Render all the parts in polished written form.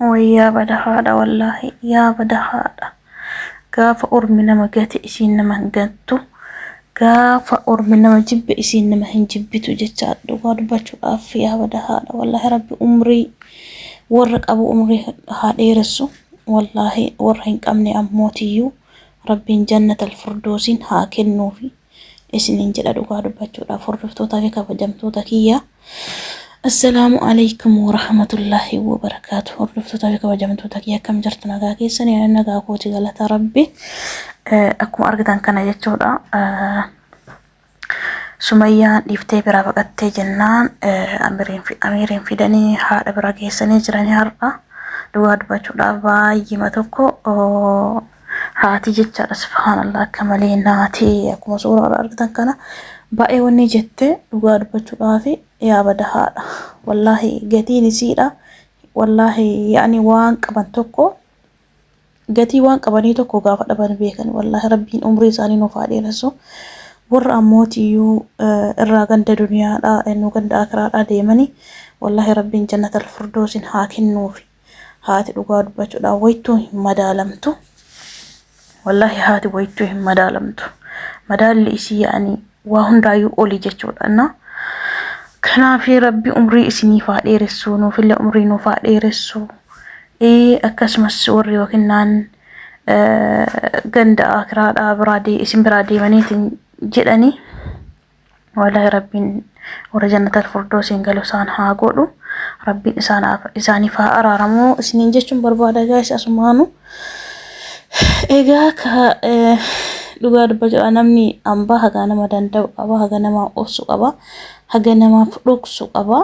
Way yaa bada haadha wallaahi yaa bada haadha gaafa ormi nama gate isiin nama hin gattu gaafa ormi nama jibbe isiin nama hin jibbitu jecha dhugaa dubbachuudhaaf yaa bada haadha wallaahi rabbi umrii warra qabu umrii haa dheeressu wallaahi warra hin qabne ammootiyyuu rabbiin jannatal firdoosiin haa kennuufi isiniin jedha dhugaa dubbachuudhaaf hordoftootaa fi kabajamtoota kiyya. Assalaamu alaikum warahmatullaahi wabarakaatu. Hordoftootaa fi kabajamtoota kiyya akkam jirtu nagaa keessanii ani nagaa kooti galata rabbi. Akkuma argitan kana jechuudha. Sumayyaan dhiiftee biraa baqattee jennaan Amiiriin fidanii haadha bira geessanii jiranii har'a dhugaa dubbachuudhaaf baay'eema tokko Haati jechaadha subhaanallah akka malee naatee akkuma suuraa irraa argitan kana baay'ee wanni jette dhugaa dubbachuudhaaf yaa bada haadha wallaahi gatiin isiidha wallaahi yaani waan qaban tokko gatii waan qabanii tokko gaafa dhaban beekan wallaahi rabbiin umrii isaanii nuuf haa dheeressu warra ammootiyyuu irraa ganda duniyaadhaa ennuu ganda akiraadhaa deemanii wallaahi rabbiin jannatal firdoosiin haa kennuufi. Haati dhugaa dubbachuudhaan wayittuu hin madaalamtu. Wallaahi haati wayittuu hin madaalamtu. Madaalli isii yaa'anii waa hundaayyuu oli jechuudha. Na kanaaf rabbi umrii isiniif haa dheeressu nuufillee umrii nuuf haa dheeressu. Akkasumas warri yookiin naan ganda akiraadhaa biraa isin biraa deemaniitiin jedhanii Wallaahi Rabbiin warra jannatal firdoosiin galu isaan haa godhu. Rabbiin isaaniif haa araaramu isiniin jechuun barbaada gaayis asumaanu. Egaa ka dhugaa dubbachuudha namni ambaa haga nama danda'u qaba haga namaa obsu qaba haga namaaf dhoksu qaba.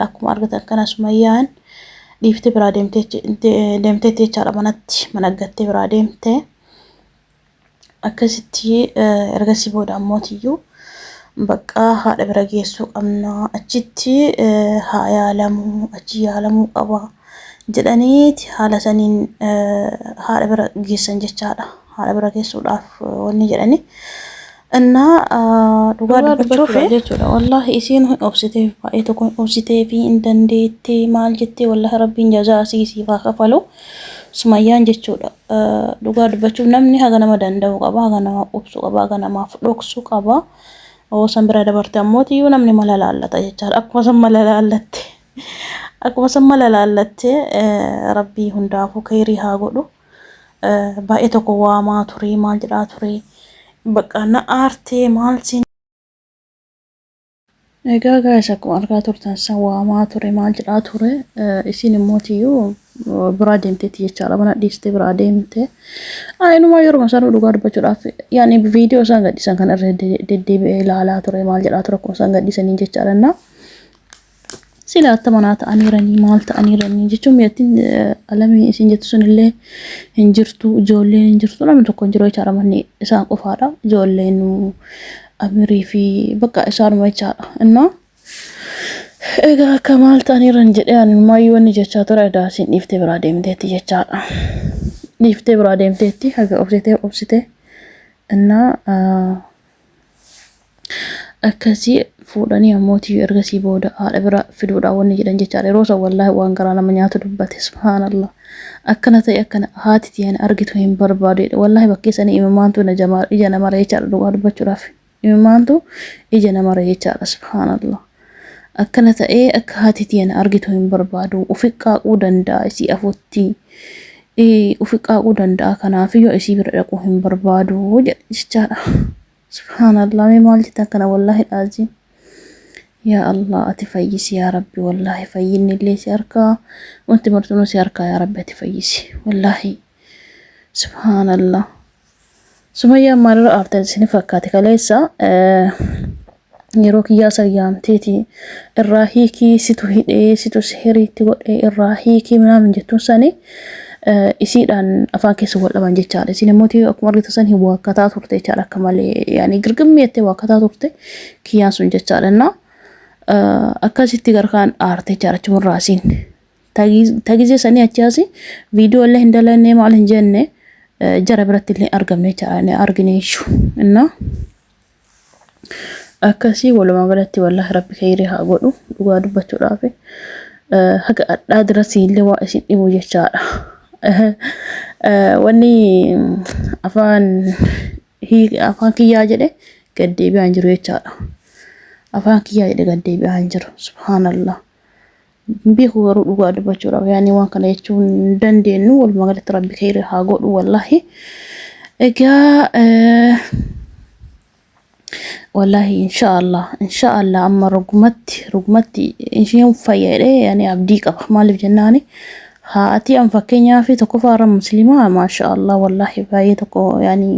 Akkuma argatan kana Sumayyaan dhiiftee biraa deemteetti jechaadha manatti mana gattee biraa deemte. Akkasitti ergasii booda ammootiyyuu bakka haadha bira geessuu qabna achitti haa yaalamuu achi yaalamuu qaba jedhaniiti haala saniin haadha bira geessan jechaadha. Haadha bira geessuudhaaf wanni jedhani. Innaa dhugaa Dhugaa dubbachuuf dubbachuudhaaf jechuudha wallaahi isiin hin obsiteef baay'ee tokko hin obsitee fi hin dandeettee maal jettee wallaahi rabbiin jazaa asii siif haa kafalu sumayyaan jechuudha. Dhugaa dubbachuuf namni haga nama danda'u qaba, haga nama obsu qaba, haga namaaf dhoksu qaba. Oo san bira dabarte ammoo tiyyuu namni mala laallata jechaadha. Akkuma san mala laallatte. Akkuma san mala laallatte rabbii hundaafuu kheyrii haa godhu. Baay'ee tokko waamaa ture maal jedhaa ture. Bakka na aartee maal siin Egaa guys akkuma argaa turtan san waamaa ture maal jedhaa ture isiin immoo tiyyuu biraa deemteetti jechaadha mana dhiistee biraa deemte. Inumaa yeruma sanuu dhugaa dubbachuudhaaf yaani viidiyoo isaan gadhiisan kana irra deddeebi'ee ilaalaa ture maal jedhaa ture akkuma isaan gadhiisaniin jechaadha. Sila atta manaa ta'aniiranii maal ta'aniiranii jechuun mi'attiin alamii isin jettu sun illee hin jirtu ijoolleen hin jirtu namni tokko hin jiru jechaadha manni isaan qofaadha ijoolleen amirii fi bakka isaanuma jechaadha innaa egaa akka maal ta'aniiran jedhee ani maayyuu wanni jechaa ture edaa isin dhiiftee biraa deemteetti jechaadha dhiiftee biraa deemteetti haga obsitee obsitee innaa Akkasii fuudhanii ammootiyyuu ergasii booda haadha bira fiduudhaan wanni jedhan jechaadha. Yeroo san wallaahi waan garaa nama nyaatu dubbate subhaanallah. Akkana ta'e akkana haati tiyya na argitu hin barbaadu jedhe. Wallaahi bakkee sanii imimmaantu na jamaa ija na mara jechaadha dhugaa dubbachuudhaaf. Imimmaantu ija na mara jechaadha subhaanallah. Akkana ta'ee akka haati tiyya na argitu hin barbaadu. Ufi qaaquu danda'a isii afutti. Ufi qaaquu danda'a kanaafiyyuu isii bira dhaquu hin barbaadu jedhe jechaadha. Subhaanallah mee maal jettan kana wallaahi dhaaziin. Yaa Allah ati fayyisi yaa Rabbi wallaahi fayyinni illee si harkaa wanti martinuu si harkaa yaa Rabbi ati fayyisi wallaahi subhaanallah. Sumayyaan maalirra aartan isin fakkaate kaleessa yeroo kiyyaa san yaamteeti irraa hiikii situ hidhee situ sihiriitti godhee irraa hiikii minaamin jettuun sani isiidhaan afaan keessa wal dhaban jechaadha. Isin immoo akkuma argitu san hin waakkataa turte jechaadha akka malee yaani girgimmii jettee waakkataa turte kiyyaan sun jechaadha. Innaa akkasitti garkaan aarte jechaadha achumarraa isiin. Tagizee sanii achi asi viidiyoo illee hin dalannee maal hin jenne jara biratti illee argamne jechaadha argine jechuudha. Innaa Akkasii walumaa galatti wallaahi rabbi kheyrii haa godhu dhugaa dubbachuudhaaf. Haga adhaa dirasii illee waa isin dhibu jechaadha. Wanni afaan afaan kiyyaa jedhe gad deebi'aa hin jiru jechaadha. Afaan kiyyaa jedhe gad deebi'aa hin jiru. Subhaanallah. Hin beeku garuu dhugaa dubbachuudhaaf yaani waan kana jechuun hin dandeenyu walumaa galatti rabbi kheyri haa godhu wallahi. Egaa Wallahi inshaallah inshaallah amma rugumatti rugumatti isheen fayya jedhee ani abdii qaba maaliif jennaani haati an fakkeenyaa fi tokkoffaa irra musliimaa maashaallah wallahi baay'ee tokko yaani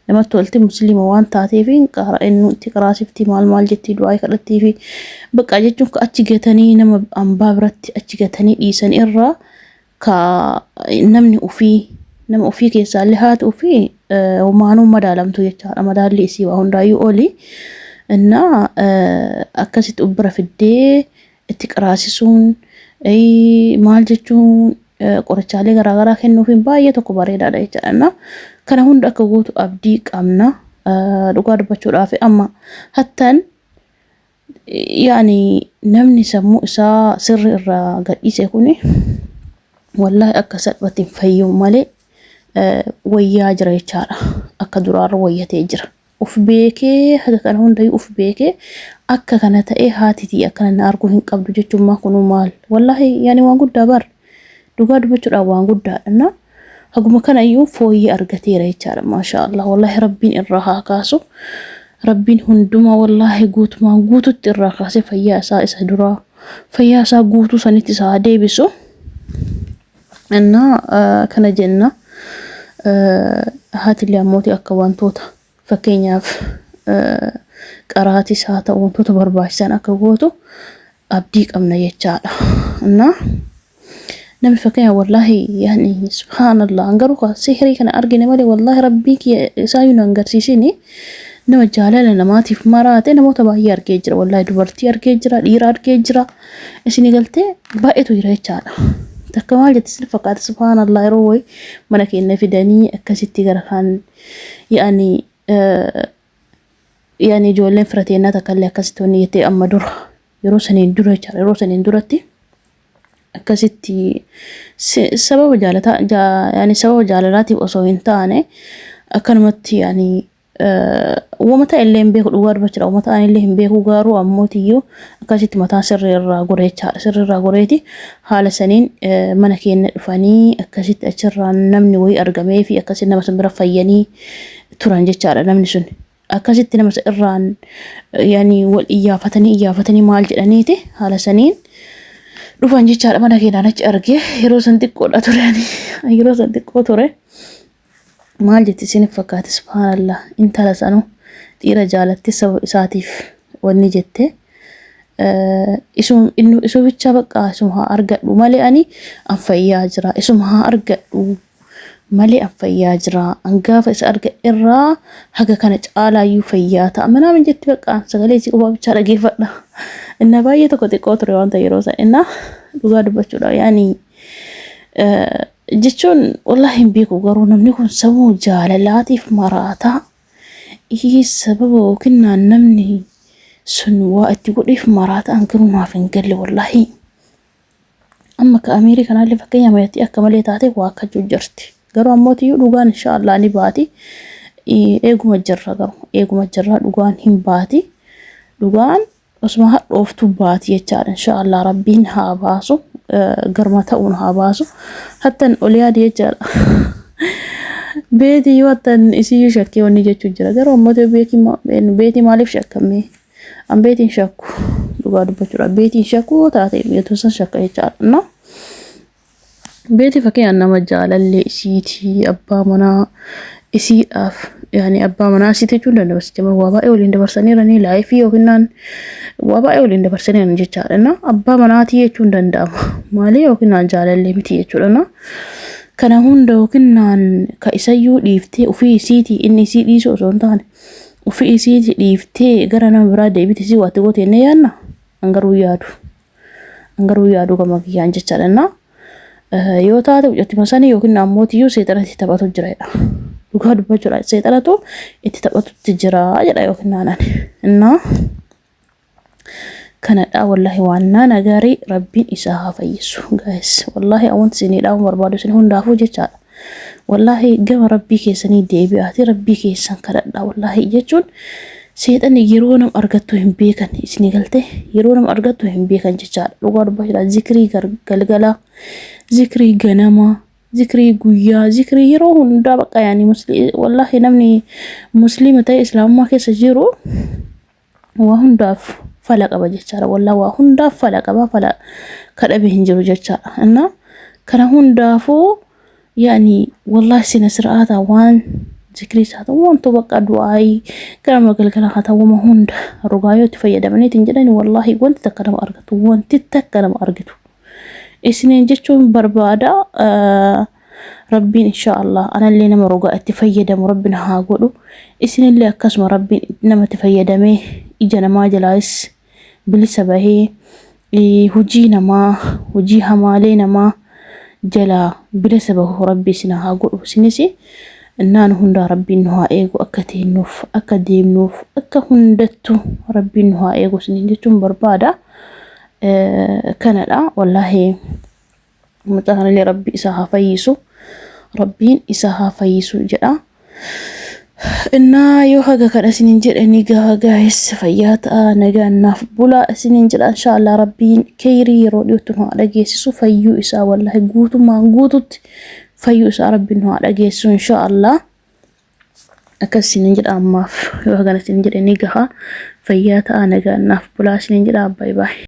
namatti tolti musliima waan taateef qaara inni itti qaraasifti maal maal jetti du'aa kadhattii fi bakka jechuun achi gatanii nama ambaa biratti achi gatanii dhiisan irraa ka namni ufii nama ufii keessaallee haati ufii homaanuu madaalamtu jechaadha. Madaalli isii waa hundaayyuu oli. Innaa akkasitti ubbira fiddee itti qiraasisuun maal jechuun qorichaalee garaagaraa kennuufiin baay'ee tokko bareedaadha jechaadha. Innaa kana hunda akka gootu abdii qabna. Dhugaa dubbachuudhaaf amma hattan yaani namni sammuu isaa sirri irraa gadhiise kuni wallaahi akka salphatti hin fayyu malee wayyaa jira jechaadha. Akka duraarra wayyatee jira. Uf beekee haga kana hundayyuu uf beekee akka kana ta'ee haati tiyya akkana na arguu hin qabdu jechuun maa kunuu maal? Wallaahi yaani waan guddaa bar. Dhugaa dubbachuudhaan waan guddaadha. Na haguma kana iyyuu fooyyee argateera jechaadha. Maashaa Allah. Wallaahi rabbiin irraa haa kaasu. Rabbiin hundumaa wallaahi guutumaan guututti irraa kaasee fayyaa isaa isa duraa fayyaa isaa guutuu sanitti isa haa deebisu. Innaa kana jenna. Haatillee ammootii akka wantoota fakkeenyaaf qaraatis haa ta'u wantoota barbaachisan akka gootu abdii qabna jechaadha. Innaa namni fakkeenya wallaahi yaani subhaanallah an garuu ka sihirii kana argine malee wallaahi rabbii kiyya isaayyuu na agarsiisini nama jaalala namaatiif maraate namoota baay'ee argee jira wallaahi dubartii argee jira dhiira argee jira isinii galtee baay'eetu jira jechaadha. Takka maal jetti sin fakkaata subhaanallah yeroo wayi mana keenya fidanii akkasitti gara kaan yaani yaani ijoolleen fira teennaa takka illee akkasitti wanni jettee amma dura yeroo saniin dura jechaadha yeroo saniin duratti akkasitti sababa jaalataa yaani sababa jaalalaatiif osoo hin taane akkanumatti yaani wama ta'e illee hin beeku dhugaa dubbachuudha wama ta'an illee hin beeku garuu ammootiyyuu akkasitti mataa sirrii irraa goree jechaadha sirrii irraa goreeti haala saniin mana keenya dhufanii akkasitti achirraa namni wayii argamee fi akkasitti nama san bira fayyanii turan jechaadha namni sun akkasitti nama irraan yaani wal iyyaafatanii iyyaafatanii maal jedhaniiti haala saniin dhufan jechaadha mana keenyaan achi argee yeroo san xiqqoodha ture ani yeroo san xiqqoo ture maal jetti isinif fakkaate subhaanallah intala sanu dhiira jaalatti sababa isaatiif wanni jette isum bicha bakka isuma haa argadhu malee ani an fayyaa jira isuma haa argadhu malee an fayyaa jira an gaafa isa arga irraa haga kana caalaayyuu fayyaa ta'a manaamin jetti bakka sagalee isii qofaa bichaa dhageeffadha inna baay'ee tokko xiqqoo ture waan ta'e yeroo san inna dhugaa dubbachuudha yaani jechuun wallahi hin beeku garuu namni kun sammuu jaalalaatiif maraataa Ihii sababa yookiin naan namni sun waa itti godheef maraataa an garuu naaf hin galle wallahi. Amma ka Amiirii kanaallee fakkeenya mayattii akka malee taate waa akka jirti. Garuu ammoo tiyyuu dhugaan inshaallah ni baati. Eeguma jirra garuu eeguma jirra dhugaan hin baati. Dhugaan osuma hadhooftu baati jechaadha inshaallah rabbiin haa baasu garma ta'uun haa baasu. Hattan ol yaadi jechaadha. Beetii yoo hattan isiyyuu shakkee wanni jechuu jira. Garuu ammoo beetii maaliif shakkamee? An beetiin shakku dhugaa dubbachuudha. Beetiin shakku yoo taate beetuu san shakka jechaadha. No? Beetii fakkeenyaaf nama jaalallee isiitii abbaa manaa isiidhaaf yaani abbaa manaa isiitii jechuun danda'a. Jama waa baay'ee waliin dabarsaniiranii life yookiin naan waa baay'ee waliin dabarsaniiran jechaadha. Na abbaa manaatii jechuun danda'ama. Maali yookiin naan jaalallee miti jechuudha. Na kana hunda yookiin naan ka isayyuu dhiiftee ofii isiitii inni isii dhiisu osoo hin taane ofii isiitii dhiiftee gara nama biraa deebite isii waatti goote inni yaadna an garuu yaadu. An garuu yaadu gama kiyyaan jechaadha. Na yoo taate mucattima sanii yookiin ammoo tiyyuu seexanatti taphatu jira jedha. Dhugaa dubbachuudha seexanatu itti taphatutti jira jedha yookiin naan ani. Innaa Kanadha wallahi waan naana gaarii. Rabbiin isaa haa fayyisu guys. Wallahi wanti isinii dhaamu barbaadu isin hundaafuu jechaadha. Wallahi gama rabbii keessanii deebi'aati rabbii keessan kadhadha. Wallahi jechuun seexanni yeroo nama argattu hin beekan, isinii galtee, yeroo nama argattu hin beekan jechaadha. Dhugaa dubbachuudha, zikrii galgalaa, zikrii ganamaa, zikrii guyyaa, zikrii yeroo hundaa bakka yaani wallahi namni musliima ta'e islaamummaa keessa jiru waa hundaaf fala qaba jechaadha. Wallahi waa hundaaf fala qaba, fala kadhabe hin jiru jechaadha. Inna kana hundaafuu yaani wallahi sina sir'aata waan zikrii isaa ta'u wanto bakka du'aayii ganama galgala haa ta'u wama hunda rogaa yoo itti fayyadamaniitiin jedhani, wallahi wanti takka nama argatu, wanti takka nama argitu isiniin jechuun barbaada. Rabbiin insha Allah anallee nama rogaa itti fayyadamu rabbiin haa godhu. Isinillee akkasuma rabbiin namatti fayyadamee ija namaa jalaas bilisa bahee hojii namaa, hojii hamaalee namaa jalaa bilisa bahu rabbi isin haa godhu. Isinis naan hundaa rabbiin nu haa eegu, akka teennuuf, akka deemnuuf, akka hundattuu rabbiin nu haa eegu isiniin jechuun barbaada. Kanadha wallaahi, mucaa kanallee rabbi isa haa fayyisu, rabbiin isa haa fayyisu jedha. Innaa yoo haga kana isiniin jedhe ni gaha guys. Fayyaa ta'a, nagaan naaf bulaa isiniin jedha. Inshaallah rabbiin keyrii yeroo dhiyootti nu haa dhageessisu fayyuu isaa. Wallahi guutummaan guututti fayyuu isaa rabbiin nu haa dhageessisu inshaallah. Akkas isiniin jedha. Ammaaf yoo hagana isiniin jedhe ni gaha. Fayyaa ta'a, nagaan naaf bulaa isiniin jedha. Bye bye.